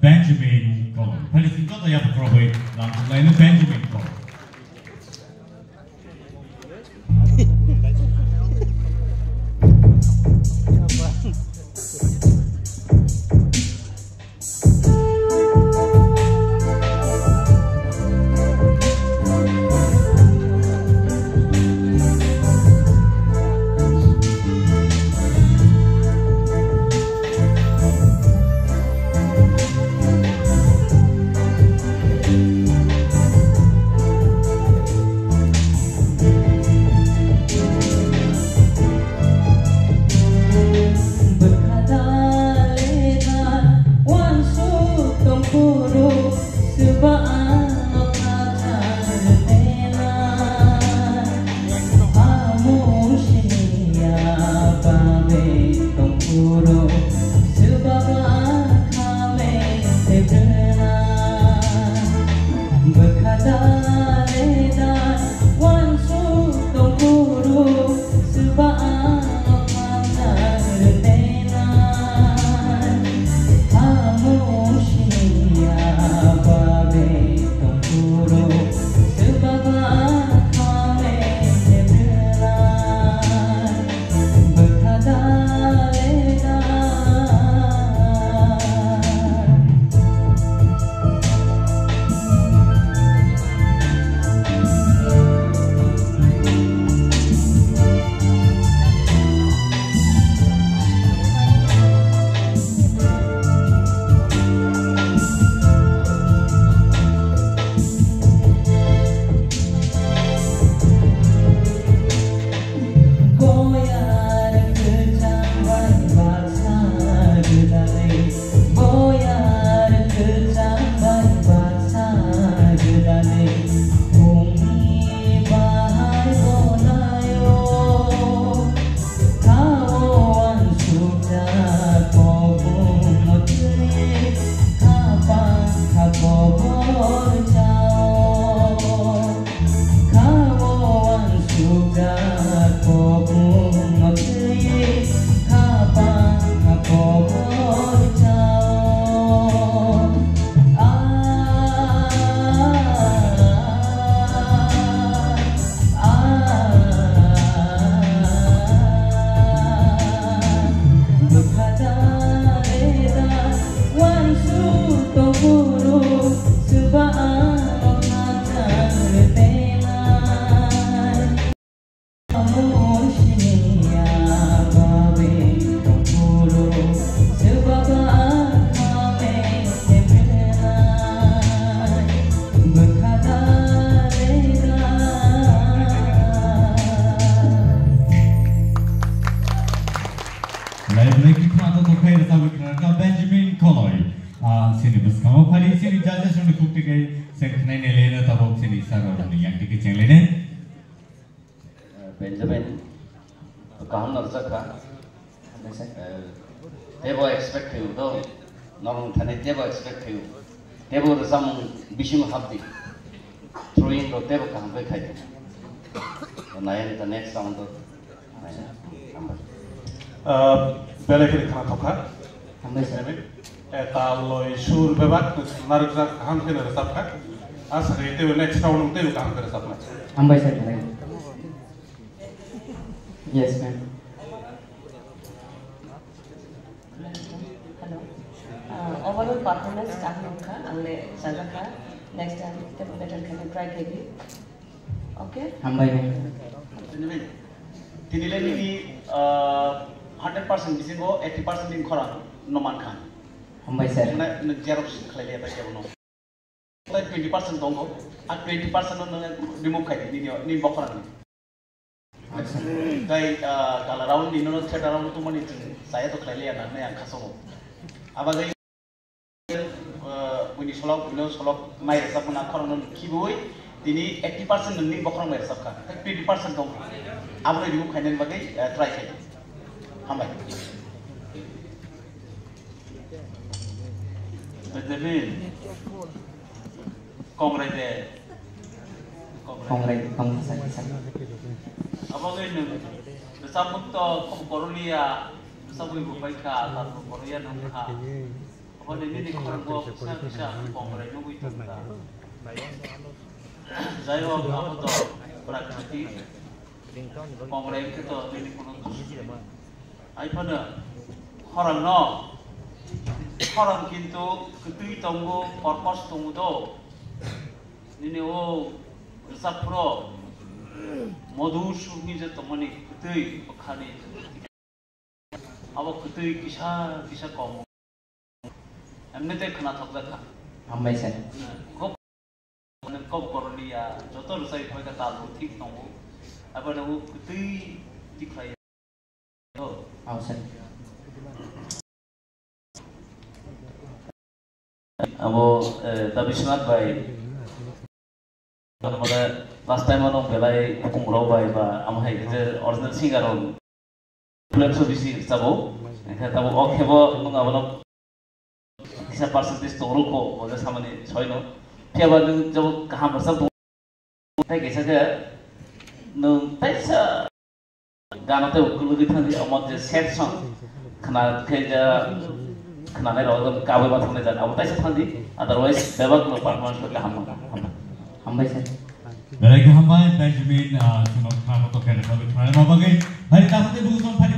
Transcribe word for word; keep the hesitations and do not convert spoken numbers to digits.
Benjamin Koloi. Phaidi chwng joto yapha khorokbai lamsok laino Benjamin Koloi. Laibwnai khwna to tokhai rwchapwi khna Benjamin Koloi. Ah, chini bwskango phari chini judges rokni khukti kai se khwnai nelena tabok chini sir rokni yang tiki chenglene. Benjamin, kaham narwchak kha. Eh, tebo expect khayo do, norok thani tebo expect khayo. Tebo rwchapmung bisingo hapdi. Throwing do tebo kaham khe khaidi. Nayan the next round do. Nayan. Hambai. Ah, belai kheno khna thokha. Hambai sir. Benjamin. Eh, tal, loi, sur, bebak, narwkjak, kaham khe no rwchap kha. Asa khe teibo next round teibo kaham khe rwchap nai. Hambai sir, hambai. Yes, ma'am. Hello. Uh, overall performance kaham wngkha, ang le chajak kha. Next time teibo better khaina try khaidi. Okay? Hambai, ma'am. Tini le, tini le nini, ah, hundred percent bisingo eighty percent ni khorang no mankha. Hambai, sir. Nwng, nwng xerox khlai le bai kebo no. Twenty percent tongo, a twenty percent no nwng remove khai di, nini, nini bokhorang ni. Acha. Tai, ah, kala round ni no, third round to mani chwng saya to khlai le ya na, na yang khaso. Aba gai Eh, buini solok, buino solok mai rwchapmani khorokno khibui tini eighty percent nwngni bokhorok mai rwchapkha, tei twenty percent tongkha. Abono remove khainani bagwi, eh, try khai. Hambai. Benjamin, kongrai de. Kongrai, kongrai, kongrai, kongrai. Abo gai nwng rwchapmung to khum koroliya, rwchapmung bo paikha, tarbo koroliya nungkha. Hwnwi nini khorokbo kisa kisa kongrai nugwi tongkha. Jai hok, abo to prakriti. Kongrai wngkhe to nini kuno dos. Ai phano khorang no, khorang kintu kwtwi tongo, korkos tongo do. Nini o rwchap phro modur sukni je tongmani kwtwi bwkhani. Abo kwtwi kisa kisa kong. Emne tei khwnathok jakha. Hambai sir. Kok, kok boroni ya, joto rwchai phai ka tal bo thik tongo. Abo no kwtwi tikhlai. Oh, sir. Abo, eh, da Biswanath bai. Abo da last time ano belai khopung rok bai ba, amo hai je original singer rok. Plek so bisi sabo. Engkhe tabo o khebo nung abono kisa percentage tong rok ko, bo je samani soino. Phiya ba nung jabo kaham rwchap tong. Tei kaisa khe nwng teisa gana tei ukulugwi thangdi, omo je sad song khna khe ja khnanai rok ekdom kabui ma thangnai jani abo teisa thangdi, otherwise bebak no performance khe kaham nang. Hambai sir. Belai khe hambai Benjamin, ah, chwngno khna kotor khe rwchapwi khna bagwi. Hai, tamo tei bujo song phai